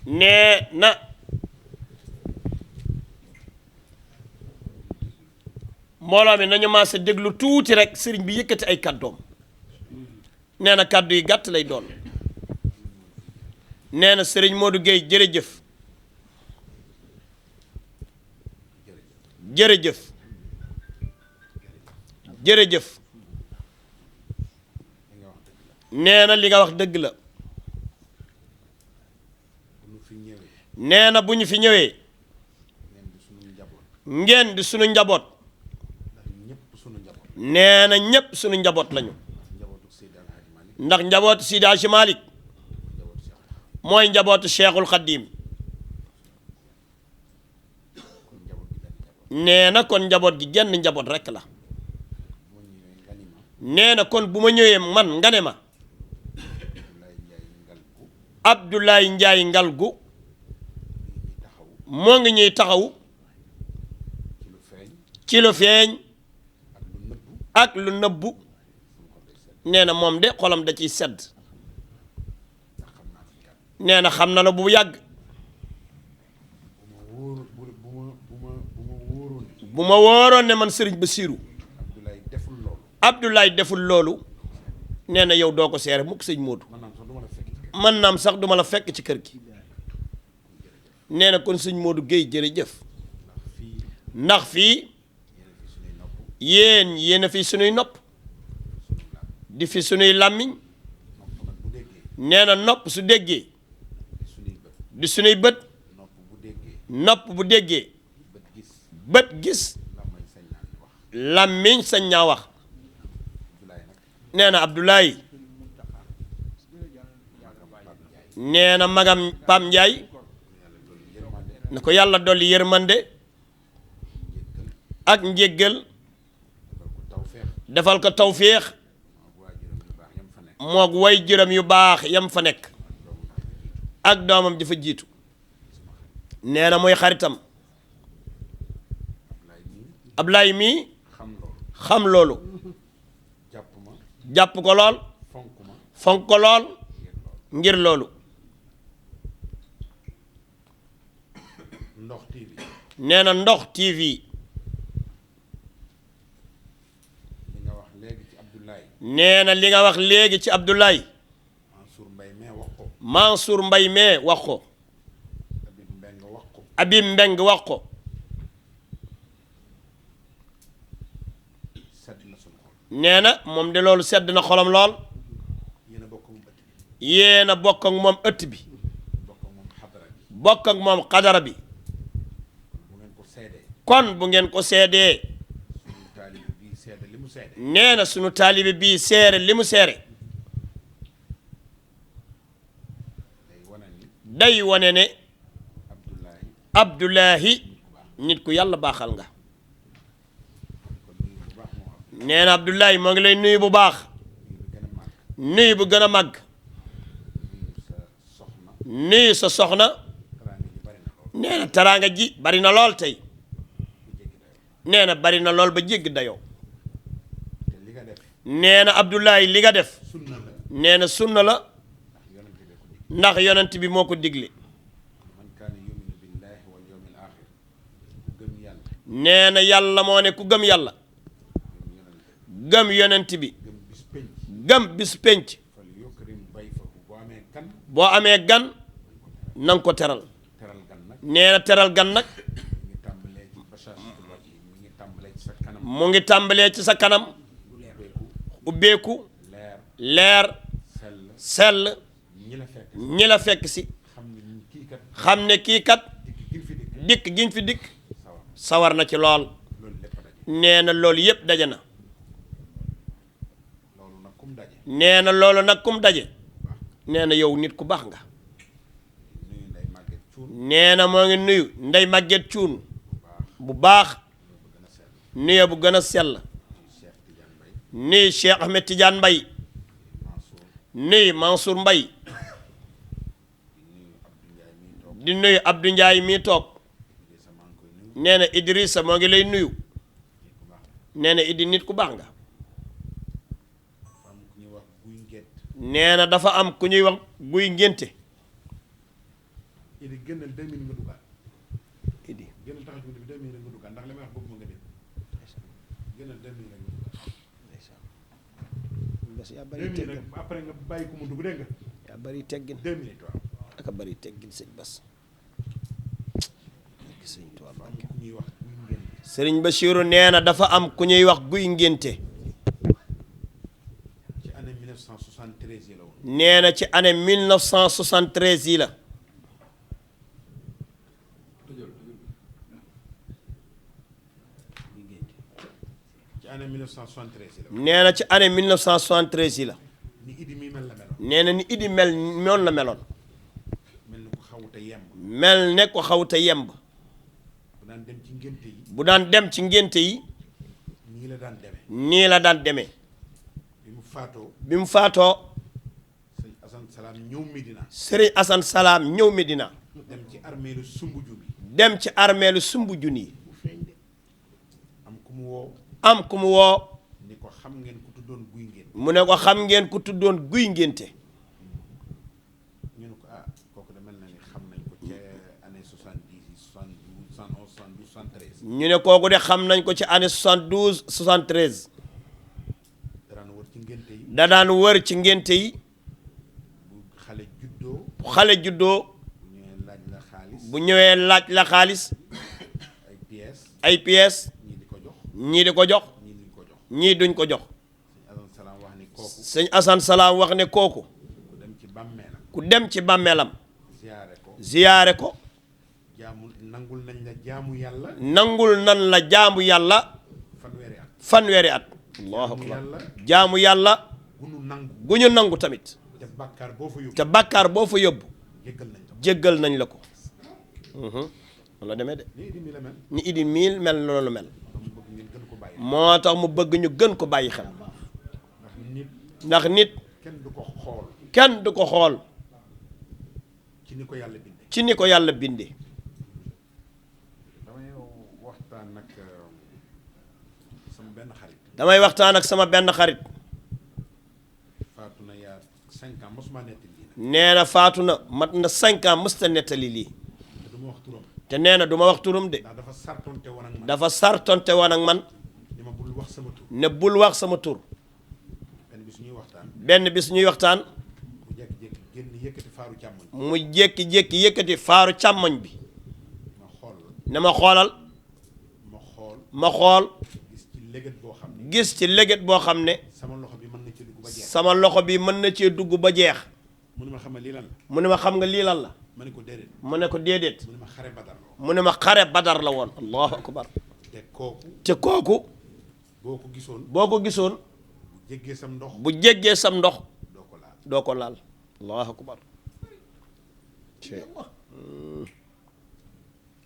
nee na mbooloo mi nañu maase déglu tuuti rek sëriñ bi yëkkati ay kàddoom nee na kàddu yi gàtt lay doon nee na sëriñ Modou Gueye jërëjëf jërëjëf jërëjëf nee na li nga wax dëgg la nee na bu ñu fi ñëwee ngeen di sunu njaboot nee na ñépp sunu njaboot lañu ndax njabootu Seydi Hadji Malick mooy njabootu Cheikhul Khadim nee na kon njaboot gi genn njaboot rekk la nee na kon bu ma ñëwee man nga ne ma Abdoulaye Ndiaye Ngalgu moo ngi ñuy taxaw ci lu feeñ ak lu nëbbu nee na moom de xolam da ciy sedd nee na xam na la bu yàgg bu ma wóoroon ne man sëriñ Bassirou Abdoulaye deful loolu nee na yow doo ko seere mukk sëñ Modou man naam sax duma la fekk ci kër gi nee na kon sëñ Modou Gueye jërëjëf ndax fii yéen a fi sunuy nopp di fi sunuy làmmiñ nee na nopp su déggee di sunuy bët nopp bu déggee bët gis làmmiñ sañ ñaa wax nee na Abdoulaye nee na magam Pam Ndiaye na ko yàlla dolli yërmande ak njéggal defal ko tawféex moog way juram yu baax yam fa nekk ak doomam dafa jiitu nee na mooy xaritam Ablaye mii xam loolu jàpp ko lool fonk ko lool ngir loolu nee na Ndox TV nee na li nga wax léegi ci Abdoulaye Mansour Mbaye mee wax ko Habib Mbeng wax ko nee na moom de loolu sedd na xolam lool yéen a bokk ak moom ëtt bi bokk ak moom xadara bi kon bu ngeen ko seedee nee na sunu taalibe bii seere li mu seere day wane ne Abdoulahi nit ku yàlla baaxal nga nee na Abdoulaye moo ngi lay nuyu bu baax nuyu bu gën a màgg nuyu sa soxna nee na teraanga ji bari na lool tey nee na bari na lool ba jégg dayoo nee na Abdoulaye li nga def nee na sunna la ndax yonent bi moo ko digle nee na yàlla moo ne ku gëm yàlla gëm yonent bi gëm bis penc boo amee gan nanga ko teral nee na teral gan nag mu ngi tàmbalee ci sa kanam ubbeeku leer sell ñi la fekk si xam ne kii kat dikk giñ fi dikk sawar na ci lool nee na loolu yépp daje na nee na loolu nag kum daje nee na yow nit ku baax nga nee na moo ngi nuyu Ndey Maguette Cuun bu baax nuyu bu gën a sell nuyu Cheikh Ahmed Tidiane Mbaye nuyu Mansour Mbaye di nuyu Abdou Ndiaye mii toog nee na Idrissa moo ngi lay nuyu nee na Idi nit ku baax nga nee na dafa am ku ñuy wax guy ngénte idi génnal 2000 nga duggaat idi génnal taxaw ci bi 2000 nga duggaat ndax li may wax bëgg ma nga dégg génnal 2000 nga duggaat bas yaa bari 2000 teggin nag après nga bàyyi ko mu dugg dégg nga yaa bari teggin 2000 waaw aka bari teggin sëñ Bas sëñ Tuubaa Mbàkke ku ñuy wax guy ngeen sëriñ Bachiru nee na dafa am ku ñuy wax guy ngénte ci année 1973 yi la woon nee na ci année 1973 yi la ci année 1973 yi la woon nee na ci année 1973 yi la ni idi mi mel la meloon nee na ni idi mel noonu la meloon mel ni ko xawute yemb mel ne ko xawte yemb bu daan dem ci ngénte yi bu daan dem ci ngénte yi nii la daan demee nii la daan demee bi mu faatoo bi mu faatoo sëñ Assane Salaam ñëw Medina sëriñ Asan Salaam ñëw Medina dem ci armeelu Sumbuju bi dem ci armeelu Sumbujun yi am ku mu woo am ku mu woo ni ko xam ngeen ku tuddoon guy ngeen mu ne ko xam ngeen ku tuddoon guy ngénte ñu ne ko ah kooku de mel na ni xam nañ ko ca année 70 yi 72 71 72 73 ñu ne kooku de xam nañ ko ci année 72 73 daraan wër ci ngénte yi da daan wër ci ngénte yi bu xale juddoo bu xale juddoo bu ñëwee laaj la xaalis bu ñëwee laaj la xaalis ay pièces ay pièces ñii di ko jox ñii di ko jox ñii duñ ko jox ñii duñ ko jox sëñ Assane Salaam wax ni kooku sëñ Asan Salaam wax ne kooku ku dem ci bàmmeelam ku dem ci bàmmeelam ziyaare ko ziyaare ko jaamu nangul nañ la jaamu yàlla nangul nan la jaamu yàlla fanweeri at fanweeri at allahu jaamu akbar yàlla jaamu yàlla gunu nangu gu ñu nangu tamit te bàkkaar boo fa yóbbu te bàkkaar boo fa yóbbu jéggal nañ la jéggal nañ la ko noonu la demee de nii idi mi la mel ni idi miil mel loolu mel dama bëgg ngeen gën ko bàyyi moo tax mu bëgg ñu gën ko bàyyi xel ndax nit ndax nit kenn du ko xool kenn du ko xool ci ni ko yàlla bindee ci ni ko yàlla bindee damay waxtaan nag sama benn xarit damay waxtaan ak sama benn xarit faatu na yaa 5 ans mosuma netti lii nag nee na faatu na mat na 5 ans mësta nettali lii te du ma wax turam te nee na du ma wax turam de ndax dafa sartonte woon ak man dafa sartonte woon ak man ni ma bul wax sama tur ne bul wax sama tur benn bi suñuy waxtaan benn bis ñuy waxtaan mu jékki-jékki génn yëkkati faaru càmmoñ mu jékki-jékki yëkkati faaru càmmoñ bi ma xool ne ma xoolal ma xool ma xool gis ci léget boo xam ne gis ci léget boo xam ne sama loxo bi mën na ci dugg ba jeex sama loxo bi mën na cee dugg ba jeex mu ne ma xamal lii lan la mu ne ma xam nga lii lan la ma ne ko déedéet mu ne ko déedéet mu ne ma xare badar la mu ne ma xare badar la woon allahu akbar te kooku te kooku boo ko gisoon boo ko gisoon bu jéggee sam ndox bu jéggee sam ndox doo ko laal doo ko laal allahu akbar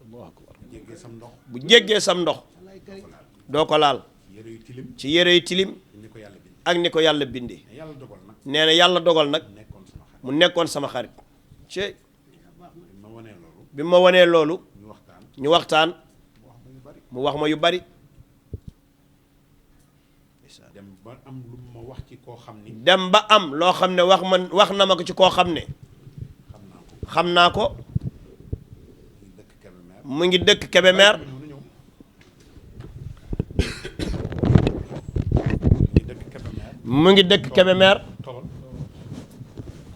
allahu akbar bu jéggee sam ndox bu jéggee sam ndox doo ko laal doo ko laal yére yu tilim ci yére yu tilim ni ko yàlla bind ak ni ko yàlla bindee mais yàlla dogal nag nee na yàlla dogal nag nekkoon sama xarit mu nekkoon sama xarit ci bi ma wanee loolu bi ma wanee loolu ñu waxtaan ñu waxtaan wax ma yu bari mu wax ma yu bari dem ba am lu ma wax ci koo xam ni dem ba am loo xam ne wax na ma ko ci koo xam ne xam naa ko xam naa ko muy dëkk Kébémer mu ngi dëkk Kébémer ñëw na ñëw muy dëkk Kébémer mu ngi dëkk Kébémer tool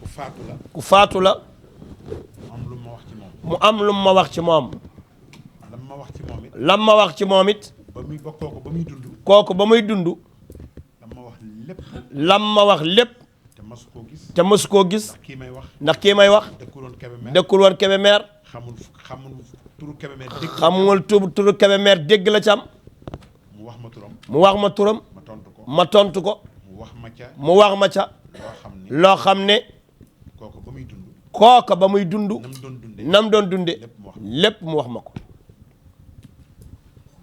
ku faatu la ku faatu la am lu ma wax ci moom mu am lu ma wax ci moom lam ma wax ci moom it lam ma wax ci moom it ba muy ba kooku ba muy dund kooku ba muy dund lam ma wax lépp lam ma wax lépp te masu koo gis te mësu koo gis ndax kii may wax ndax kii may wax dëkkuloon Kébémer dëkkul woon Kébémer xamul turu Kébémer dégg xamul turu Kébémer dégg la ci am mu wax ma turam mu wax ma turam ma tontu ko ma tontu ko mu wax ma ca mu wax ma ca loo xam ni loo xam ne kooku ba muy dund kooka ba muy dund nam doon dunde nam doon dunde lépp mu wax ma lépp mu wax ma ko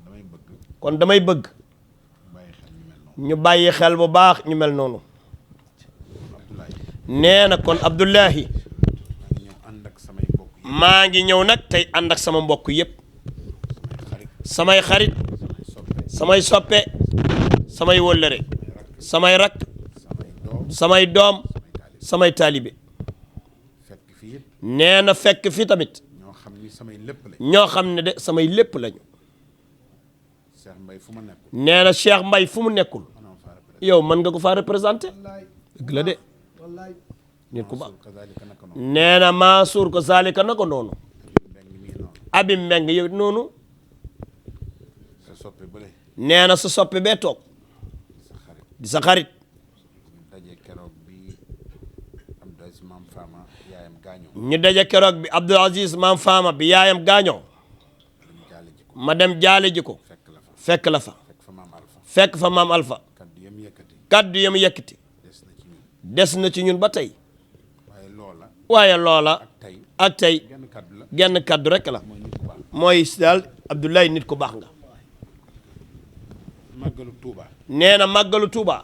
damay bëgg kon damay bëgg bàyyi xel ñu mel noonu ñu bàyyi xel bu baax ñu mel noonu Abdoulaye nee na kon Abdullahi maa ngi ñëw ànd ak samay mbokk yi maa ngi ñëw nag tey ànd ak sama mbokk yépp samay xarit samay xarit samay samay soppe soppe samay wóllëre samay rak samay doom samay doom samay taalibe samay taalibe fekk fi it nee na fekk fi tamit ñoo xam ni samay lépp lañ ñoo xam ne de samay lépp lañu. Cheikh Mbaye fu ma nekkul nee na Cheikh Mbaye fu mu nekkul maanaam faa représenté yow mën nga ko faa représenté dëgg la de nit ku baax. kazalika naka noonu nee na Mansour ko zalika na ko noonu. mbeng mii noonu Abi Mbeng yow noonu. sa soppe bële nee na sa soppe bee toog sa xarit di sa xarit. ñu daje keroog bi Abdou Aziz Mam Fama yaayam gaañoo ñu daje keroog bi Abdou Aziz Mam Fama bi yaayam gaañoo dañ jaale ji ko ma dem jaale ji ko fekk la fa fekk la fa fekk fa maam Alpha fekk fa maam Alpha kaddu yam yëkkati kaddu yam yëkkati des na ci ñun des na ci ñun ba tey waaye loola waaye loola ak tey ak tey genn kaddu la genn kaddu rek la mooy nit ku baax mooy daal Abdoulaye nit ku baax nga. màggalu Touba nee na màggalu Touba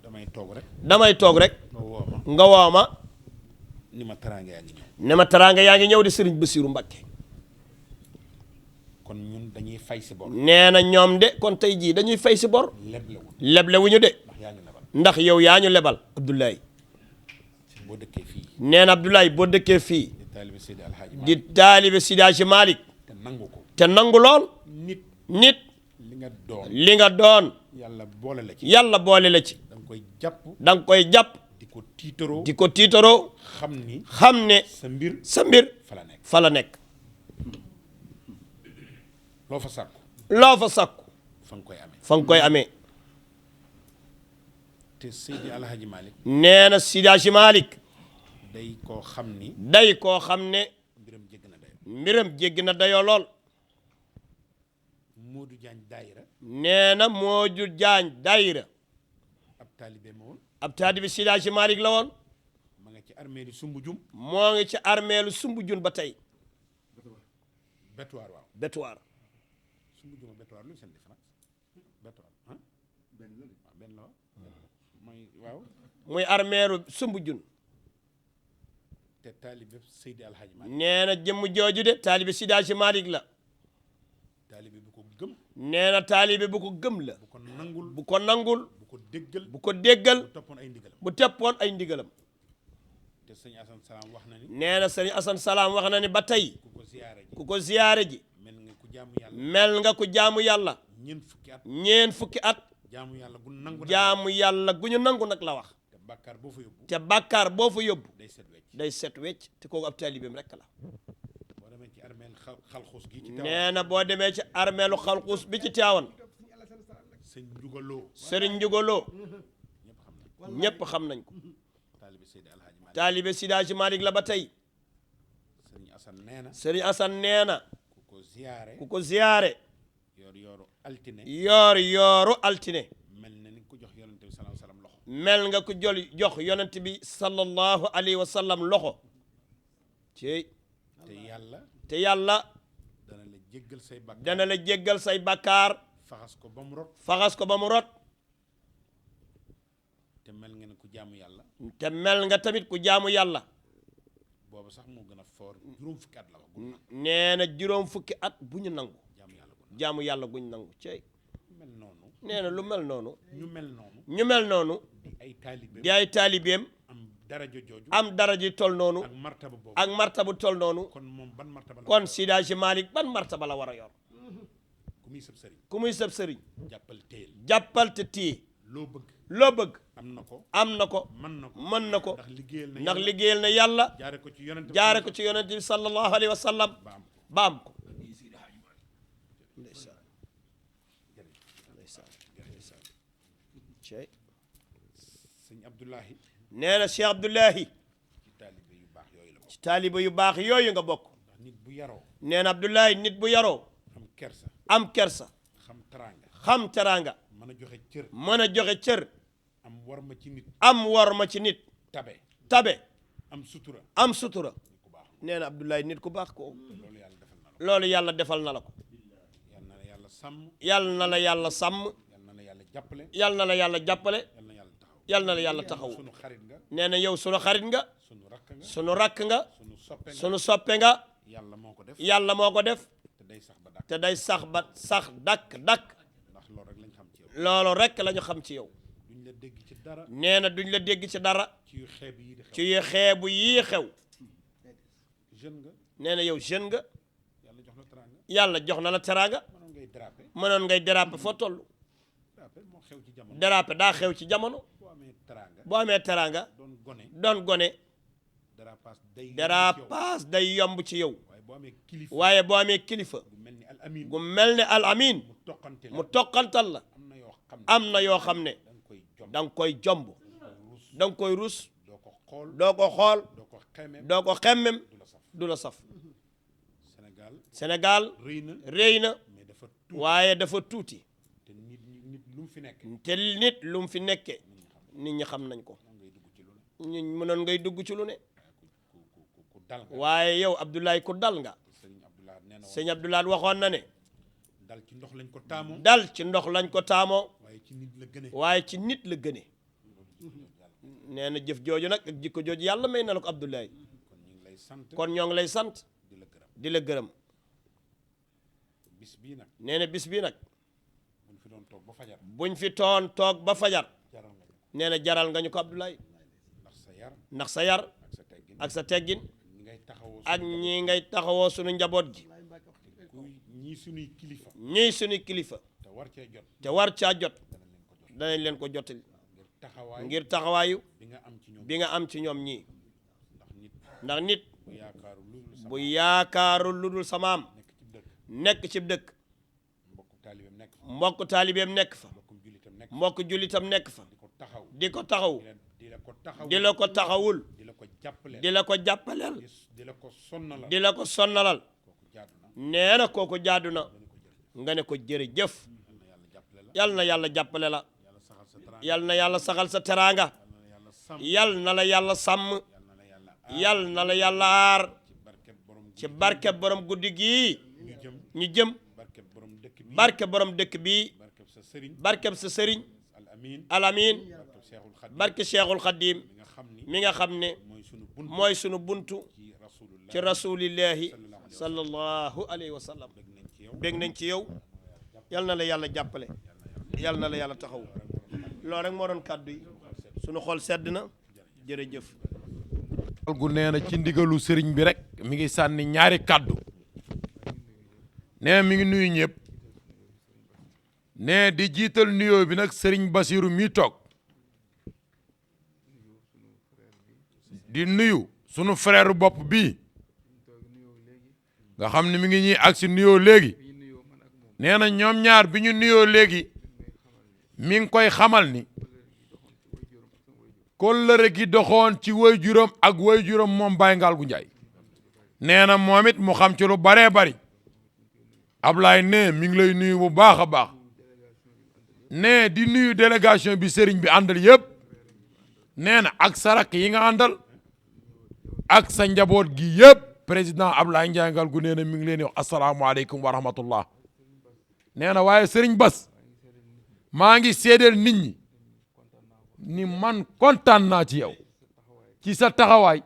damay toog rek damay toog rek nga woo ma nga woo ma ni ma teraanga yaa ngi ñëw ne ma teraanga yaa ngi ñëw di Serigne Bassirou Mbacké. kon ñun dañuy fay si bor nee na ñoom de kon tey jii dañuy fay si bor leblewul leble wu ñu de ndax yaa ngi lebal ndax yow yaa ñu lebal Abdoulaye. boo dëkkee fii nee na Abdoulaye boo dëkkee fii di taalibe Seydi Alhaaji di Maalik taalibe Sidi Hadji Malick te nangu ko te nangu lool nit nit li nga doon li nga doon yàlla boole la ci yàlla boole la ci da nga koy jàpp da nga koy jàpp di ko tiitaroo di ko tiitaroo xam ni xam ne sa mbir sa mbir fa la nekk fa la nekk loo fa sàkku loo fa sakku fa nga koy amee fa nga koy amee. te Seydi Alhaaji Maalik nee na Sidi Hadji Malick day koo xam ni day koo xam ne mbiram jégg na day mbiram jéggi na dayoo lool. Moodu Jaañ daayira nee na Moodu Jaañ daayira ab taalibe ma woon ab taalibe Sidi Hadji Malick la woon ma nga ci armée li sumbu jum moo ngi ci armeelu Soumbédioune ba tey bétuwaar waaw Bétuwaar. sumbu jum bétuwaar lu seen différence bétuwaar ah benn la waaw benn la waaw mooy waaw muy armeelu Soumbédioune. te taalibe Seydi Alhaaji Maalik nee na jëmm jooju de taalibe Sidi Hadji Malick la. taalibe bu ko gëm nee na taalibe bu ko gëm la. bu ko nangul bu ko nangul bu ko déggal bu ko déggal bu toppoon ay ndigalam bu teppoon ay ndigalam. te sëñ Asan Salaam wax na ni nee na sëriñ Assane Salaam wax na ni ba tey ku ko ziyaare ji ku ko ziyaare ji mel nga ku jaamu yàlla mel nga ko jaamu yàlla ñeent fukki at ñeen fukki at jaamu yàlla gu nangu na jaamu yàlla gu ñu nangu nag la wax. te bàkkaar boo fa yóbbu te bàkkaar boo fa yóbbu day set wecc day set wecc te kooku ab taalibeem rek la. boo demee ci armeel xalxus gi ci nee na boo demee ci armeelu xalxuus bi ci Tiwaawan sëñ njugaloo sëriñ Njugaloo ñëpp xam na ñépp xam nañ ko taalibe Seydi Alhaaji Maalik taalibe Sidi Hadji Malick la ba tey. sëñ Asan nee na sëriñ Assane nee na ku ko ziyaare ku ko ziyaare yoor yooru altine yoor yooru altine mel na ni ku jox yonente bi sallallahu alayhi wasallam loxo mel nga ko jox yonent bi sallallahu alayhi wa sallam loxo ci te yàlla te yàlla dana la jéggal say bàkkaar dana la jéggal say bàkkaar faxas ko ba mu rot faxas ko ba mu rot te mel nga ne ku jaamu yàlla te mel nga tamit ku jaamu yàlla. boobu sax moo gën a foor juróom fukki at la wax gu nee na juróom fukki at bu ñu nangu jaamu yàlla gu jaamu yàlla guñ nangu cey mel noonu nee na lu mel noonu ñu mel noonu ñu mel noonu di ay taalibe di ay taalibeem am daraja jooju am daraja tol noonu ak martaba boobu ak martaba tol noonu kon moom ban martaba la kon Sidi Hadji Malick ban martaba la war a yor. ku muy sëb sëriñ ku muy sëb sëriñ jàppal téyel jàppal te téye loo bëgg loo bëgg am na ko am na ko mën na ko mën na ko ndax liggéeyal na ndax yàlla liggéeyal na yàlla jaare ko ci yonente jaare ko ci yonent bi sallallahu alayhi wa sallam ba am ko ba am ko. ndeysaan ndeysaan ndeysaan cey sëñ Abdoulahi nee na Cheikh Abdoulahi ci taalibe yu baax yooyu la bokk ci taaliba yu baax yooyu nga bokk. ndax nit bu yaroo nee na Abdoulahi nit bu yaroo am kersa am kersa xam teraanga xam teraanga mën a joxe cër mën a joxe cër am warma ci nit am worma ci nit tabe tabe am sutura am sutura. nit ku baax nee na Abdoulaye nit ku baax ko loolu yàlla defal na la ko loolu yàlla defal na la ko. yal na la yàlla sàmm yàlla na la yàlla sàmm yal na la yàlla jàppale yàlla na la yàlla jàppale yal na yàlla taxaw yàlla na la yàlla taxaw. sunu xarit nga nee na yow sunu xarit nga sunu rakk nga sunu rakk nga sunu soppe nga sunu soppe nga yàlla moo ko def yàlla moo ko def te day sax ba dàkk te day sax ba sax dakk dakk ndax loolu rek lañ xam ci yow loolu rek la ñu xam ci yow. duñ la dégg ci dara nee na duñ la dégg ci dara ci yu xeeb yi di ci xew yu xeebu yii xew jeune nga. nee na yow jeune nga. yàlla jox la teraanga. yàlla jox na la teraanga. mënoon ngay déraper. mënoon ngay déraper foo toll. déraper moo xew ci jamono. déraper daa xew ci jamono. boo amee teraanga. boo amee teraanga. doon gone. doon gone. dérapaas day yomb ci yow. waaye boo amee kilifa. waaye boo amee kilifa. gu mel ne al amin. mu toqantal la. am na yoo xam ne. da nga koy jomb. da nga koy rus. doo ko xool. doo ko xemmem. du la saf. Sénégal rëy na. waaye dafa tuuti. te nit lu mu fi nekkee. nit ñi xam nañ ko. ñu mënoon ngay dugg ci lu ne. waaye yow Abdoulaye ku dal nga. sëñ Abdoulaye waxoon na ne. dal ci ndox lañ ko taamoo. dal ci ndox lañ ko taamoo. waaye ci nit la gëne. waaye ci nit la gëne. nee na jëf jooju nag ak jikko jooju yàlla may na la ko Abdoulaye. kon ñoo ngi lay sant. di la gërëm. bis bii nag. nee na bis bii nag. buñ fi doon toog ba fajar. buñ fi toog ba fajar. nee na jaral nga ñu ko Abdoulaye. ndax sa yar. ak sa teggin. ak ñi ngay taxawoo suñu njaboot gi. ñii suñuy kilifa. ñii suñuy kilifa. te war caa jot. danañ leen ko jottali. ngir taxawaayu. bi nga am ci ñoom ñii. ndax nit. bu yaakaarul lu dul samaam. nekk ci dëkk. mbokk taalibeem nekk fa. mbokk jullitam nekk fa. di ko taxaw. di la ko taxawul. di la ko jàppaleel. di la ko sonnalal. nee na kooku jaadu na. nga ne ko jërëjëf. yal na yàlla jàppale la. yal na yàlla saxal sa teraanga. yal na la yàlla sàmm. yal na la yàlla aar. ci barke borom guddi gii. ñu jëm. barke borom dëkk bii. barkeb sa sëriñ. alamin barke Cheikhul Khadim mi nga xam ne mooy sunu buntu ci rasulillahi sallallahu alayhi wa sallam. bég nañ ci yow. yal na la yàlla jàppale. yal na la yàlla taxaw. loolu rek moo doon kàddu yi. sunu xol sedd na. jërëjëf. gu nee na ci ndigalu sëriñ bi rek mi ngi sànni ñaari kàddu. nee mi ngi nuyu ñëpp. nee di jiital nuyoo bi nag sëriñ Basiru mi toog. di nuyu sunu frère bopp bii. nga xam ne mi ngi ñuy agsi nuyoo léegi. nee na ñoom ñaar bi ñu nuyoo léegi. mi ngi koy xamal ni. kóllëre gi doxoon ci waajuram ak waajuram moom Baye Ngalgou Ndiaye. nee na moom it mu xam ci lu baree bari. Ablaye nee mi ngi lay nuyu bu baax a baax. nee di nuyu délégation bi sëriñ bi àndal yëpp. nee na ak sa rakk yi nga àndal. ak sa njaboot gi yëpp. président Ablaye Ndiaye Ngalgou nee na mi ngi leen di wax asalaamaaleykum wa rahmatullah. nee na waaye sëriñ Bas. maa ngi seedeel nit ñi. ni man kontaan naa ci yow. ci sa taxawaay.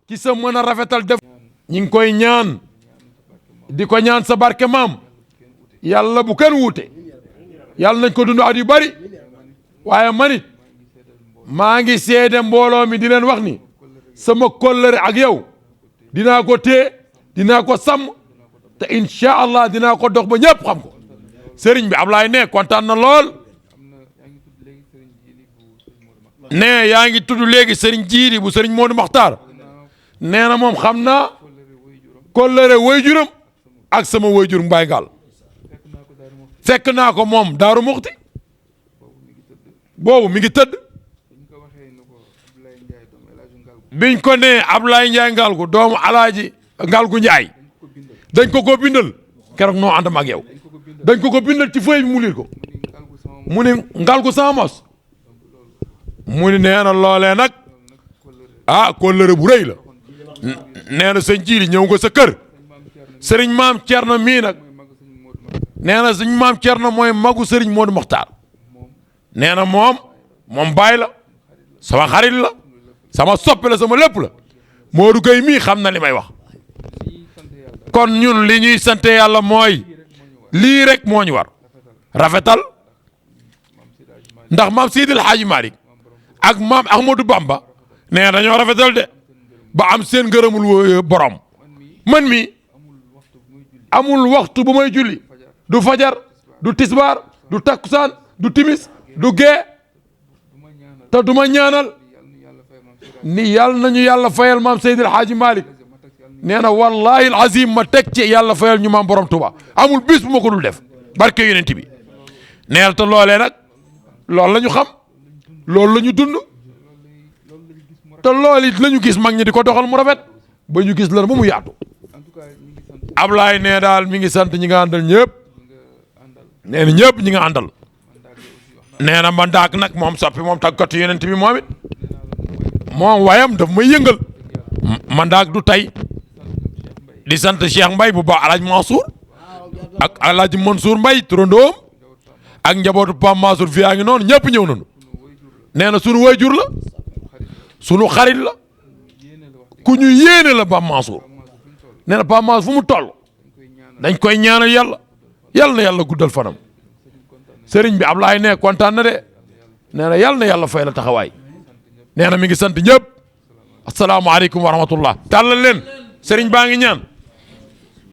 ci sa mën a rafetal def. ñi ngi koy ñaan. di ko ñaan sa barke maam. yàlla bu kenn wuute. yàlla nañ ko dund at yu bari. waaye manit maa ngi seede mbooloo mi di leen wax ni. sama kóllëre ak yow. dinaa ko téye. dinaa ko sàmm. te incha allah dinaa ko dox ba ñëpp xam ko. sëriñ bi Ablaye ne kontaan na lool. nee yaa ngi tudd léegi sëriñ jiiri bu sëriñ Modou Makhtar. nee na moom xam naa. kóllëre waajuram ak sama waajur Mbaye Ngal. fekk naa ko moom Daaru Muxti. boobu mi ngi tëdd. biñ ko nee Ablaye Ndiaye Ngalgou doomu Alaaji Ngalgou Ndiaye. dañ ko bindal. keroog noo àndam ak yow. dañ ko bindal ci feuille bi mu liir ko. mu ni Ngalgou sama mos. mu ni nee na loolee nag. ah kóllëre bu rëy la. nee na sëñ Jiili ñëw nga sa kër. sëriñ maam Thierno mii nag. nee na sëñ maam Thierno mooy magu sëriñ Modou Mokhtar. nee na moom baay la. sama xarit la. sama soppe la sama lépp la. Modou Gueye mii xam na li may wax. kon ñun li ñuy sante yàlla mooy. lii rek moo ñu war. rafetal. ndax maam Seydil Hadji Malick ak maam Ahmadou Bamba. nee na dañoo rafetal de. ba am seen ngërëmul borom man mi amul waxtu bu may julli du fajar du tisbaar du takkusaan du timis du gee te du ma ñaanal ni yàlla nañu yàlla fayal maam Seydil Hadji Malick nee na wallahi alazim ma teg ci yàlla fayal ñu maam borom Touba amul bis bu ma ko dul def barke yonent bi neel te loolee nag loolu la ñu xam loolu la ñu dund te loolu it la ñu gis mag ñi di ko doxal mu rafet ba ñu gis lan ba mu yaatu Ablaye nee daal mi ngi sant ñi nga àndal ñëpp nee na ñëpp ñi nga àndal nee na ma ndaak nag moom soppi moom tàggatu yonent bi moom it moom wayam daf may yëngal ma ndaak du tey di sant Cheikh Mbaye bu baax Alaaji Mansour ak Alaaji Mansour Mbaye turandoom ak njabootu Pam Mansour fi yaa ngi noonu ñëpp ñëw nañu nee na sunu wayjur la sunu xarit la ku ñu yéene la Pam Mansour nee na Pam Mansour fu mu toll dañ koy ñaanal yàlla yàlla na yàlla guddal fanam sëriñ bi Ablaye ne kontaan na de nee na yàlla na yàlla fay la taxawaay nee na mi ngi sant ñëpp asalaamaaleykum wa rahmatullah tàllal leen sëriñ baa ngi ñaan